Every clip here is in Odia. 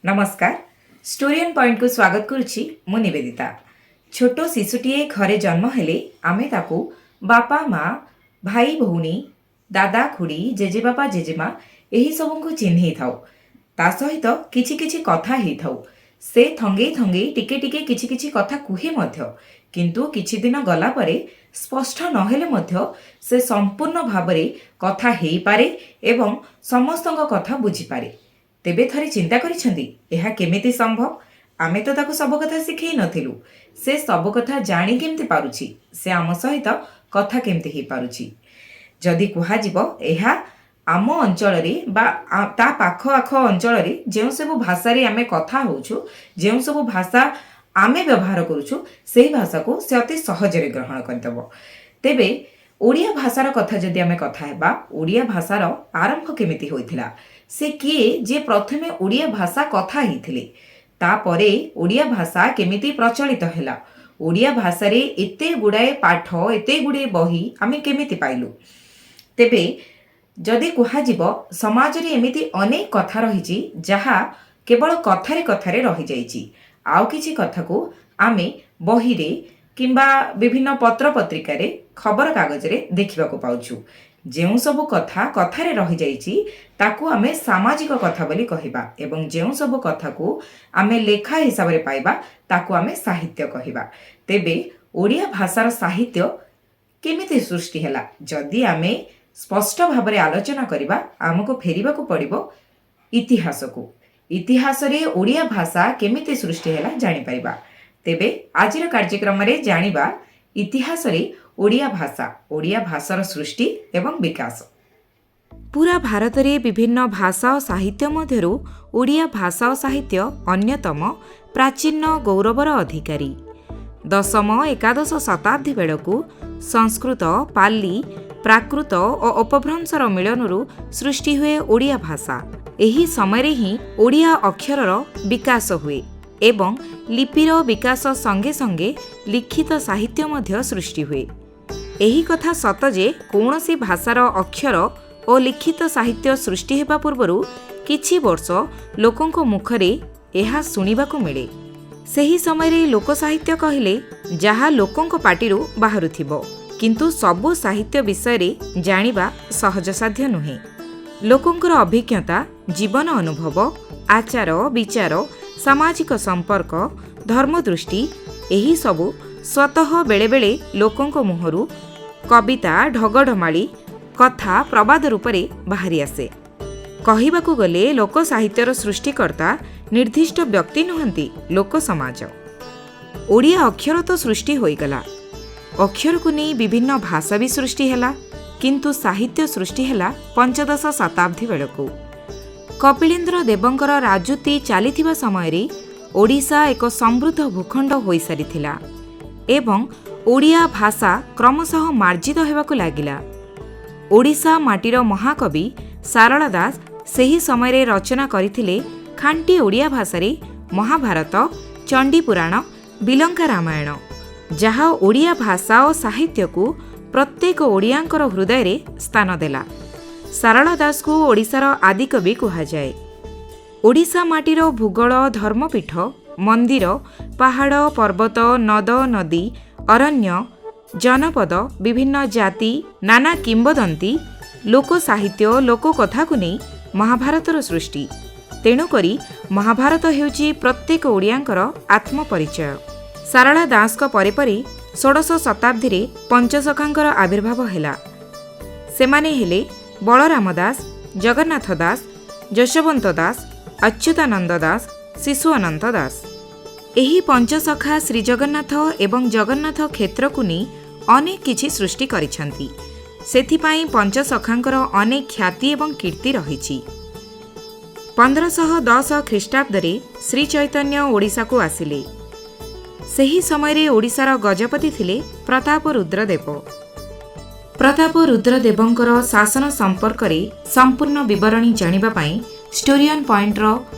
ନମସ୍କାର, ଷ୍ଟୋରିଆନ୍ ପଏଣ୍ଟକୁ ସ୍ୱାଗତ କରୁଛି ମୁଁ ନିବେଦିତା। ଛୋଟ ଶିଶୁଟିଏ ଘରେ ଜନ୍ମ ହେଲେ ଆମେ ତାକୁ ବାପା, ମା, ଭାଇ, ଭଉଣୀ, ଦାଦା, ଖୁଡ଼ି, ଜେଜେବାପା, ଜେଜେମା ଏହିସବୁଙ୍କୁ ଚିହ୍ନେଇଥାଉ। ତା ସହିତ କିଛି କିଛି କଥା ହେଇଥାଉ। ସେ ଥଙ୍ଗେଇ ଥଙ୍ଗେଇ ଟିକେ ଟିକେ କିଛି କିଛି କଥା କୁହେ ମଧ୍ୟ। କିନ୍ତୁ କିଛି ଦିନ ଗଲା ପରେ ସ୍ପଷ୍ଟ ନହେଲେ ମଧ୍ୟ ସେ ସମ୍ପୂର୍ଣ୍ଣ ଭାବରେ କଥା ହେଇପାରେ ଏବଂ ସମସ୍ତଙ୍କ କଥା ବୁଝିପାରେ। ତେବେ ଥରେ ଚିନ୍ତା କରିଛନ୍ତି, ଏହା କେମିତି ସମ୍ଭବ? ଆମେ ତ ତାକୁ ସବୁ କଥା ଶିଖେଇ ନଥିଲୁ। ସେ ସବୁ କଥା ଜାଣି କେମିତି ପାରୁଛି? ସେ ଆମ ସହିତ କଥା କେମିତି ହେଇପାରୁଛି? ଯଦି କୁହାଯିବ, ଏହା ଆମ ଅଞ୍ଚଳରେ ବା ତା ପାଖ ଆଖ ଅଞ୍ଚଳରେ ଯେଉଁ ସବୁ ଭାଷାରେ ଆମେ କଥା ହେଉଛୁ, ଯେଉଁ ସବୁ ଭାଷା ଆମେ ବ୍ୟବହାର କରୁଛୁ, ସେହି ଭାଷାକୁ ସେ ଅତି ସହଜରେ ଗ୍ରହଣ କରିଦେବ। ତେବେ ଓଡ଼ିଆ ଭାଷାର କଥା ଯଦି ଆମେ କଥା ହେବା, ଓଡ଼ିଆ ଭାଷାର ଆରମ୍ଭ କେମିତି ହୋଇଥିଲା? ସେ କିଏ ଯିଏ ପ୍ରଥମେ ଓଡ଼ିଆ ଭାଷା କଥା ହେଇଥିଲେ? ତାପରେ ଓଡ଼ିଆ ଭାଷା କେମିତି ପ୍ରଚଳିତ ହେଲା? ଓଡ଼ିଆ ଭାଷାରେ ଏତେ ଗୁଡ଼ାଏ ପାଠ, ଏତେ ଗୁଡ଼ିଏ ବହି ଆମେ କେମିତି ପାଇଲୁ? ତେବେ ଯଦି କୁହାଯିବ, ସମାଜରେ ଏମିତି ଅନେକ କଥା ରହିଛି ଯାହା କେବଳ କଥାରେ କଥାରେ ରହିଯାଇଛି। ଆଉ କିଛି କଥାକୁ ଆମେ ବହିରେ କିମ୍ବା ବିଭିନ୍ନ ପତ୍ର ପତ୍ରିକାରେ, ଖବରକାଗଜରେ ଦେଖିବାକୁ ପାଉଛୁ। ଯେଉଁ ସବୁ କଥା କଥାରେ ରହିଯାଇଛି, ତାକୁ ଆମେ ସାମାଜିକ କଥା ବୋଲି କହିବା ଏବଂ ଯେଉଁ ସବୁ କଥାକୁ ଆମେ ଲେଖା ହିସାବରେ ପାଇବା, ତାକୁ ଆମେ ସାହିତ୍ୟ କହିବା। ତେବେ ଓଡ଼ିଆ ଭାଷାର ସାହିତ୍ୟ କେମିତି ସୃଷ୍ଟି ହେଲା, ଯଦି ଆମେ ସ୍ପଷ୍ଟ ଭାବରେ ଆଲୋଚନା କରିବା, ଆମକୁ ଫେରିବାକୁ ପଡ଼ିବ ଇତିହାସକୁ। ଇତିହାସରେ ଓଡ଼ିଆ ଭାଷା କେମିତି ସୃଷ୍ଟି ହେଲା ଜାଣିପାରିବା। ତେବେ ଆଜିର କାର୍ଯ୍ୟକ୍ରମରେ ଜାଣିବା ଇତିହାସରେ ଓଡ଼ିଆ ଭାଷା, ଓଡ଼ିଆ ଭାଷାର ସୃଷ୍ଟି ଏବଂ ବିକାଶ। ପୁରା ଭାରତରେ ବିଭିନ୍ନ ଭାଷା ଓ ସାହିତ୍ୟ ମଧ୍ୟରୁ ଓଡ଼ିଆ ଭାଷା ଓ ସାହିତ୍ୟ ଅନ୍ୟତମ ପ୍ରାଚୀନ ଗୌରବର ଅଧିକାରୀ। ଦଶମ ଏକାଦଶ ଶତାବ୍ଦୀ ବେଳକୁ ସଂସ୍କୃତ, ପାଲି, ପ୍ରାକୃତ ଓ ଅପଭ୍ରଂଶର ମିଳନରୁ ସୃଷ୍ଟି ହୁଏ ଓଡ଼ିଆ ଭାଷା। ଏହି ସମୟରେ ହିଁ ଓଡ଼ିଆ ଅକ୍ଷରର ବିକାଶ ହୁଏ ଏବଂ ଲିପିର ବିକାଶ ସଙ୍ଗେ ସଙ୍ଗେ ଲିଖିତ ସାହିତ୍ୟ ମଧ୍ୟ ସୃଷ୍ଟି ହୁଏ। ଏହି କଥା ସତ ଯେ କୌଣସି ଭାଷାର ଅକ୍ଷର ଓ ଲିଖିତ ସାହିତ୍ୟ ସୃଷ୍ଟି ହେବା ପୂର୍ବରୁ କିଛି ବର୍ଷ ଲୋକଙ୍କ ମୁଖରେ ଏହା ଶୁଣିବାକୁ ମିଳେ। ସେହି ସମୟରେ ଲୋକ ସାହିତ୍ୟ କହିଲେ ଯାହା ଲୋକଙ୍କ ପାଟିରୁ ବାହାରୁଥିବ। କିନ୍ତୁ ସବୁ ସାହିତ୍ୟ ବିଷୟରେ ଜାଣିବା ସହଜସାଧ୍ୟ ନୁହେଁ। ଲୋକଙ୍କର ଅଭିଜ୍ଞତା, ଜୀବନ ଅନୁଭବ, ଆଚାର ବିଚାର, ସାମାଜିକ ସମ୍ପର୍କ, ଧର୍ମଦୃଷ୍ଟି, ଏହିସବୁ ସ୍ୱତଃ ବେଳେବେଳେ ଲୋକଙ୍କ ମୁହଁରୁ କବିତା, ଢଗଢମାଳି, କଥା, ପ୍ରବାଦ ରୂପରେ ବାହାରି ଆସେ। କହିବାକୁ ଗଲେ ଲୋକ ସାହିତ୍ୟର ସୃଷ୍ଟିକର୍ତ୍ତା ନିର୍ଦ୍ଦିଷ୍ଟ ବ୍ୟକ୍ତି ନୁହନ୍ତି, ଲୋକ ସମାଜ। ଓଡ଼ିଆ ଅକ୍ଷର ତ ସୃଷ୍ଟି ହୋଇଗଲା, ଅକ୍ଷରକୁ ନେଇ ବିଭିନ୍ନ ଭାଷା ବି ସୃଷ୍ଟି ହେଲା, କିନ୍ତୁ ସାହିତ୍ୟ ସୃଷ୍ଟି ହେଲା ପଞ୍ଚଦଶ ଶତାବ୍ଦୀ ବେଳକୁ। କପିଳେନ୍ଦ୍ର ଦେବଙ୍କର ରାଜୁତି ଚାଲିଥିବା ସମୟରେ ଓଡ଼ିଶା ଏକ ସମୃଦ୍ଧ ଭୂଖଣ୍ଡ ହୋଇସାରିଥିଲା ଏବଂ ଓଡ଼ିଆ ଭାଷା କ୍ରମଶଃ ମାର୍ଜିତ ହେବାକୁ ଲାଗିଲା। ଓଡ଼ିଶା ମାଟିର ମହାକବି ସାରଳା ଦାସ ସେହି ସମୟରେ ରଚନା କରିଥିଲେ ଖାଣ୍ଟି ଓଡ଼ିଆ ଭାଷାରେ ମହାଭାରତ, ଚଣ୍ଡୀପୁରାଣ, ବିଲଙ୍କା ରାମାୟଣ, ଯାହା ଓଡ଼ିଆ ଭାଷା ଓ ସାହିତ୍ୟକୁ ପ୍ରତ୍ୟେକ ଓଡ଼ିଆଙ୍କର ହୃଦୟରେ ସ୍ଥାନ ଦେଲା। ସାରଳା ଦାସଙ୍କୁ ଓଡ଼ିଶାର ଆଦିକବି କୁହାଯାଏ। ଓଡ଼ିଶା ମାଟିର ଭୂଗୋଳ, ଧର୍ମପୀଠ, ମନ୍ଦିର, ପାହାଡ଼, ପର୍ବତ, ନଦ, ନଦୀ, ଅରଣ୍ୟ, ଜନପଦ, ବିଭିନ୍ନ ଜାତି, ନାନା କିମ୍ବଦନ୍ତୀ, ଲୋକ ସାହିତ୍ୟ, ଲୋକକଥାକୁ ନେଇ ମହାଭାରତର ସୃଷ୍ଟି। ତେଣୁକରି ମହାଭାରତ ହେଉଛି ପ୍ରତ୍ୟେକ ଓଡ଼ିଆଙ୍କର ଆତ୍ମପରିଚୟ। ସାରଳା ଦାସଙ୍କ ପରେ ପରେ ଷୋଡ଼ଶ ଶତାବ୍ଦୀରେ ପଞ୍ଚସଖାଙ୍କର ଆବିର୍ଭାବ ହେଲା। ସେମାନେ ହେଲେ ବଳରାମ ଦାସ, ଜଗନ୍ନାଥ ଦାସ, ଯଶୋବନ୍ତ ଦାସ, ଅଚ୍ୟୁତାନନ୍ଦ ଦାସ, ଶିଶୁ ଅନନ୍ତ ଦାସ। ଏହି ପଞ୍ଚସଖା ଶ୍ରୀଜଗନ୍ନାଥ ଏବଂ ଜଗନ୍ନାଥ କ୍ଷେତ୍ରକୁ ନେଇ ଅନେକ କିଛି ସୃଷ୍ଟି କରିଛନ୍ତି। ସେଥିପାଇଁ ପଞ୍ଚସଖାଙ୍କର ଅନେକ ଖ୍ୟାତି ଏବଂ କୀର୍ତ୍ତି ରହିଛି। 1510 ଖ୍ରୀଷ୍ଟାବ୍ଦରେ ଶ୍ରୀଚୈତନ୍ୟ ଓଡ଼ିଶାକୁ ଆସିଲେ। ସେହି ସମୟରେ ଓଡ଼ିଶାର ଗଜପତି ଥିଲେ ପ୍ରତାପ ରୁଦ୍ରଦେବ। ପ୍ରତାପ ରୁଦ୍ରଦେବଙ୍କର ଶାସନ ସମ୍ପର୍କରେ ସମ୍ପୂର୍ଣ୍ଣ ବିବରଣୀ ଜାଣିବା ପାଇଁ ଷ୍ଟୋରିଅନ୍ ପଏଣ୍ଟର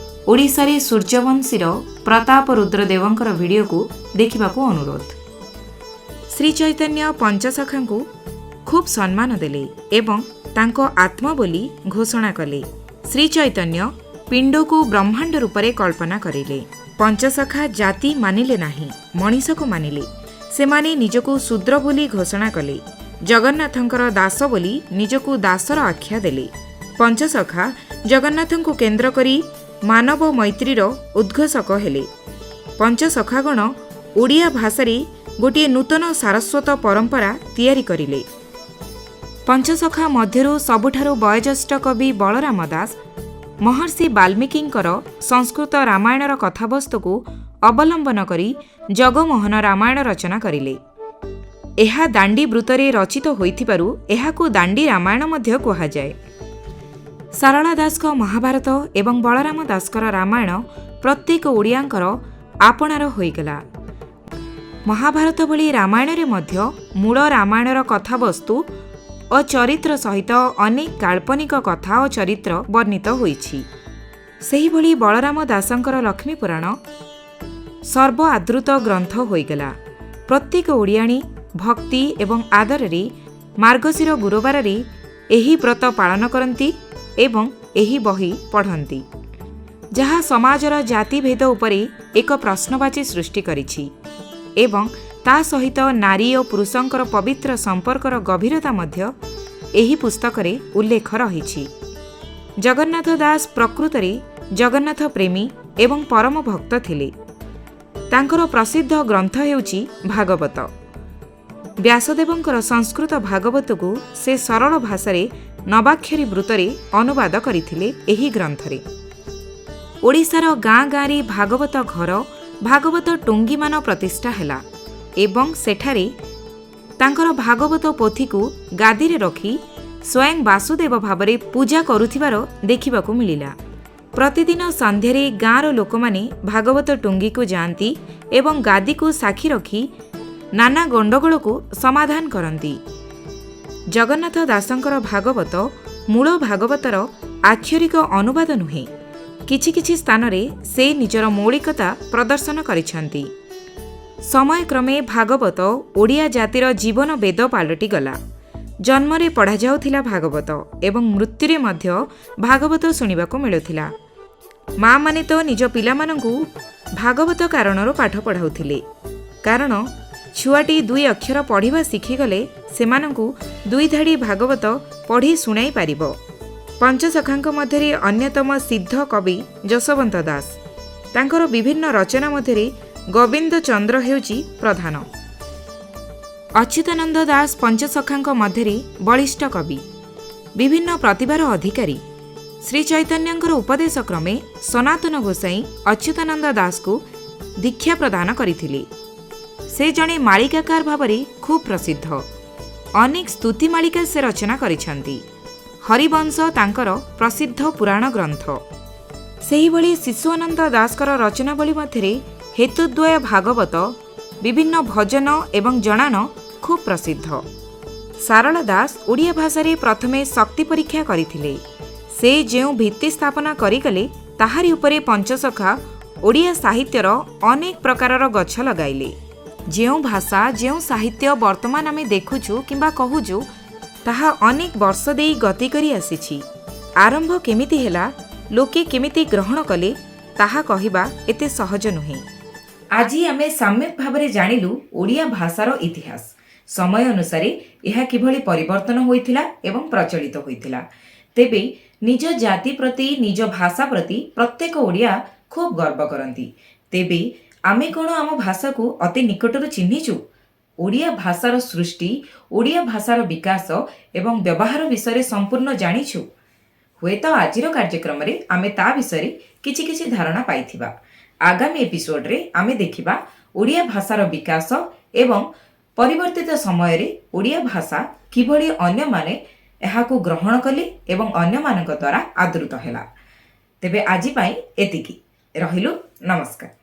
ଓଡ଼ିଶାରେ ସୂର୍ଯ୍ୟବଂଶୀର ପ୍ରତାପ ରୁଦ୍ରଦେବଙ୍କର ଭିଡ଼ିଓକୁ ଦେଖିବାକୁ ଅନୁରୋଧ। ଶ୍ରୀ ଚୈତନ୍ୟ ପଞ୍ଚସଖାଙ୍କୁ ଖୁବ୍ ସମ୍ମାନ ଦେଲେ ଏବଂ ତାଙ୍କ ଆତ୍ମ ବୋଲି ଘୋଷଣା କଲେ। ଶ୍ରୀ ଚୈତନ୍ୟ ପିଣ୍ଡକୁ ବ୍ରହ୍ମାଣ୍ଡ ରୂପରେ କଳ୍ପନା କରିଲେ। ପଞ୍ଚସଖା ଜାତି ମାନିଲେ ନାହିଁ, ମଣିଷକୁ ମାନିଲେ। ସେମାନେ ନିଜକୁ ଶୂଦ୍ର ବୋଲି ଘୋଷଣା କଲେ। ଜଗନ୍ନାଥଙ୍କର ଦାସ ବୋଲି ନିଜକୁ ଦାସର ଆଖ୍ୟା ଦେଲେ। ପଞ୍ଚସଖା ଜଗନ୍ନାଥଙ୍କୁ କେନ୍ଦ୍ର କରି ମାନବ ମୈତ୍ରୀର ଉଦ୍ଘୋଷକ ହେଲେ। ପଞ୍ଚସଖାଗଣ ଓଡ଼ିଆ ଭାଷାରେ ଗୋଟିଏ ନୂତନ ସାରସ୍ୱତ ପରମ୍ପରା ତିଆରି କରିଲେ। ପଞ୍ଚସଖା ମଧ୍ୟରୁ ସବୁଠାରୁ ବୟୋଜ୍ୟେଷ୍ଠ କବି ବଳରାମ ଦାସ ମହର୍ଷି ବାଲ୍ମୀକିଙ୍କର ସଂସ୍କୃତ ରାମାୟଣର କଥାବସ୍ତୁକୁ ଅବଲମ୍ବନ କରି ଜଗମୋହନ ରାମାୟଣ ରଚନା କରିଲେ। ଏହା ଦାଣ୍ଡି ବୃତ୍ତରେ ରଚିତ ହୋଇଥିବାରୁ ଏହାକୁ ଦାଣ୍ଡି ରାମାୟଣ ମଧ୍ୟ କୁହାଯାଏ। ସାରଳା ଦାସଙ୍କ ମହାଭାରତ ଏବଂ ବଳରାମ ଦାସଙ୍କର ରାମାୟଣ ପ୍ରତ୍ୟେକ ଓଡ଼ିଆଙ୍କର ଆପଣାର ହୋଇଗଲା। ମହାଭାରତ ଭଳି ରାମାୟଣରେ ମଧ୍ୟ ମୂଳ ରାମାୟଣର କଥାବସ୍ତୁ ଓ ଚରିତ୍ର ସହିତ ଅନେକ କାଳ୍ପନିକ କଥା ଓ ଚରିତ୍ର ବର୍ଣ୍ଣିତ ହୋଇଛି। ସେହିଭଳି ବଳରାମ ଦାସଙ୍କର ଲକ୍ଷ୍ମୀପୁରାଣ ସର୍ବ ଆଦୃତ ଗ୍ରନ୍ଥ ହୋଇଗଲା। ପ୍ରତ୍ୟେକ ଓଡ଼ିଆଣୀ ଭକ୍ତି ଏବଂ ଆଦରରେ ମାର୍ଗଶିର ଗୁରୁବାରରେ ଏହି ବ୍ରତ ପାଳନ କରନ୍ତି ଏବଂ ଏହି ବହି ପଢ଼ନ୍ତି, ଯାହା ସମାଜର ଜାତିଭେଦ ଉପରେ ଏକ ପ୍ରଶ୍ନବାଚୀ ସୃଷ୍ଟି କରିଛି ଏବଂ ତା ସହିତ ନାରୀ ଓ ପୁରୁଷଙ୍କର ପବିତ୍ର ସମ୍ପର୍କର ଗଭୀରତା ମଧ୍ୟ ଏହି ପୁସ୍ତକରେ ଉଲ୍ଲେଖ ରହିଛି। ଜଗନ୍ନାଥ ଦାସ ପ୍ରକୃତରେ ଜଗନ୍ନାଥ ପ୍ରେମୀ ଏବଂ ପରମ ଭକ୍ତ ଥିଲେ। ତାଙ୍କର ପ୍ରସିଦ୍ଧ ଗ୍ରନ୍ଥ ହେଉଛି ଭାଗବତ। ବ୍ୟାସଦେବଙ୍କର ସଂସ୍କୃତ ଭାଗବତକୁ ସେ ସରଳ ଭାଷାରେ ନବାକ୍ଷରୀ ବୃତ୍ତରେ ଅନୁବାଦ କରିଥିଲେ। ଏହି ଗ୍ରନ୍ଥରେ ଓଡ଼ିଶାର ଗାଁ ଗାଁରେ ଭାଗବତ ଘର, ଭାଗବତ ଟୁଙ୍ଗିମାନ ପ୍ରତିଷ୍ଠା ହେଲା ଏବଂ ସେଠାରେ ତାଙ୍କର ଭାଗବତ ପୋଥିକୁ ଗାଦିରେ ରଖି ସ୍ୱୟଂ ବାସୁଦେବ ଭାବରେ ପୂଜା କରୁଥିବାର ଦେଖିବାକୁ ମିଳିଲା। ପ୍ରତିଦିନ ସନ୍ଧ୍ୟାରେ ଗାଁର ଲୋକମାନେ ଭାଗବତ ଟୁଙ୍ଗିକୁ ଯାଆନ୍ତି ଏବଂ ଗାଦିକୁ ସାକ୍ଷୀ ରଖି ନାନା ଗଣ୍ଡଗୋଳକୁ ସମାଧାନ କରନ୍ତି। ଜଗନ୍ନାଥ ଦାସଙ୍କର ଭାଗବତ ମୂଳ ଭାଗବତର ଆକ୍ଷରିକ ଅନୁବାଦ ନୁହେଁ। କିଛି କିଛି ସ୍ଥାନରେ ସେ ନିଜର ମୌଳିକତା ପ୍ରଦର୍ଶନ କରିଛନ୍ତି। ସମୟକ୍ରମେ ଭାଗବତ ଓଡ଼ିଆ ଜାତିର ଜୀବନ ବେଦ ପାଲଟିଗଲା। ଜନ୍ମରେ ପଢ଼ାଯାଉଥିଲା ଭାଗବତ ଏବଂ ମୃତ୍ୟୁରେ ମଧ୍ୟ ଭାଗବତ ଶୁଣିବାକୁ ମିଳୁଥିଲା। ମାଆମାନେ ତ ନିଜ ପିଲାମାନଙ୍କୁ ଭାଗବତ କାରଣରୁ ପାଠ ପଢ଼ାଉଥିଲେ, କାରଣ ଛୁଆଟି ଦୁଇ ଅକ୍ଷର ପଢ଼ିବା ଶିଖିଗଲେ ସେମାନଙ୍କୁ ଦୁଇ ଧାଡ଼ି ଭାଗବତ ପଢ଼ି ଶୁଣାଇ ପାରିବ। ପଞ୍ଚସଖାଙ୍କ ମଧ୍ୟରେ ଅନ୍ୟତମ ସିଦ୍ଧ କବି ଯଶୋବନ୍ତ ଦାସ। ତାଙ୍କର ବିଭିନ୍ନ ରଚନା ମଧ୍ୟରେ ଗୋବିନ୍ଦ ଚନ୍ଦ୍ର ହେଉଛି ପ୍ରଧାନ। ଅଚ୍ୟୁତାନନ୍ଦ ଦାସ ପଞ୍ଚସଖାଙ୍କ ମଧ୍ୟରେ ବଳିଷ୍ଠ କବି, ବିଭିନ୍ନ ପ୍ରତିଭାର ଅଧିକାରୀ। ଶ୍ରୀ ଚୈତନ୍ୟଙ୍କର ଉପଦେଶ କ୍ରମେ ସନାତନ ଗୋସାଇଁ ଅଚ୍ୟୁତାନନ୍ଦ ଦାସଙ୍କୁ ଦୀକ୍ଷା ପ୍ରଦାନ କରିଥିଲେ। ସେ ଜଣେ ମାଳିକାକାର ଭାବରେ ଖୁବ୍ ପ୍ରସିଦ୍ଧ। ଅନେକ ସ୍ତୁତି ମାଳିକା ସେ ରଚନା କରିଛନ୍ତି। ହରିବଂଶ ତାଙ୍କର ପ୍ରସିଦ୍ଧ ପୁରାଣ ଗ୍ରନ୍ଥ। ସେହିଭଳି ଶିଶୁଆନନ୍ଦ ଦାସଙ୍କର ରଚନାବଳୀ ମଧ୍ୟରେ ହେତୁଦ୍ୱୟ ଭାଗବତ, ବିଭିନ୍ନ ଭଜନ ଏବଂ ଜଣାଣ ଖୁବ୍ ପ୍ରସିଦ୍ଧ। ସାରଳା ଦାସ ଓଡ଼ିଆ ଭାଷାରେ ପ୍ରଥମେ ଶକ୍ତି ପରୀକ୍ଷା କରିଥିଲେ। ସେ ଯେଉଁ ଭିତ୍ତି ସ୍ଥାପନା କରିଗଲେ, ତାହାରି ଉପରେ ପଞ୍ଚସଖା ଓଡ଼ିଆ ସାହିତ୍ୟର ଅନେକ ପ୍ରକାରର ଗଛ ଲଗାଇଲେ। ଯେଉଁ ଭାଷା, ଯେଉଁ ସାହିତ୍ୟ ବର୍ତ୍ତମାନ ଆମେ ଦେଖୁଛୁ କିମ୍ବା କହୁଛୁ, ତାହା ଅନେକ ବର୍ଷ ଦେଇ ଗତି କରି ଆସିଛି। ଆରମ୍ଭ କେମିତି ହେଲା, ଲୋକେ କେମିତି ଗ୍ରହଣ କଲେ, ତାହା କହିବା ଏତେ ସହଜ ନୁହେଁ। ଆଜି ଆମେ ସମ୍ୟକ ଭାବରେ ଜାଣିଲୁ ଓଡ଼ିଆ ଭାଷାର ଇତିହାସ, ସମୟ ଅନୁସାରେ ଏହା କିଭଳି ପରିବର୍ତ୍ତନ ହୋଇଥିଲା ଏବଂ ପ୍ରଚଳିତ ହୋଇଥିଲା। ତେବେ ନିଜ ଜାତି ପ୍ରତି, ନିଜ ଭାଷା ପ୍ରତି ପ୍ରତ୍ୟେକ ଓଡ଼ିଆ ଖୁବ୍ ଗର୍ବ କରନ୍ତି। ତେବେ ଆମେ କ'ଣ ଆମ ଭାଷାକୁ ଅତି ନିକଟରୁ ଚିହ୍ନିଛୁ? ଓଡ଼ିଆ ଭାଷାର ସୃଷ୍ଟି, ଓଡ଼ିଆ ଭାଷାର ବିକାଶ ଏବଂ ବ୍ୟବହାର ବିଷୟରେ ସମ୍ପୂର୍ଣ୍ଣ ଜାଣିଛୁ? ହୁଏତ ଆଜିର କାର୍ଯ୍ୟକ୍ରମରେ ଆମେ ତା ବିଷୟରେ କିଛି କିଛି ଧାରଣା ପାଇଥିବା। ଆଗାମୀ ଏପିସୋଡରେ ଆମେ ଦେଖିବା ଓଡ଼ିଆ ଭାଷାର ବିକାଶ ଏବଂ ପରିବର୍ତ୍ତିତ ସମୟରେ ଓଡ଼ିଆ ଭାଷା କିଭଳି ଅନ୍ୟମାନେ ଏହାକୁ ଗ୍ରହଣ କଲେ ଏବଂ ଅନ୍ୟମାନଙ୍କ ଦ୍ୱାରା ଆଦୃତ ହେଲା। ତେବେ ଆଜି ପାଇଁ ଏତିକି ରହିଲୁ। ନମସ୍କାର।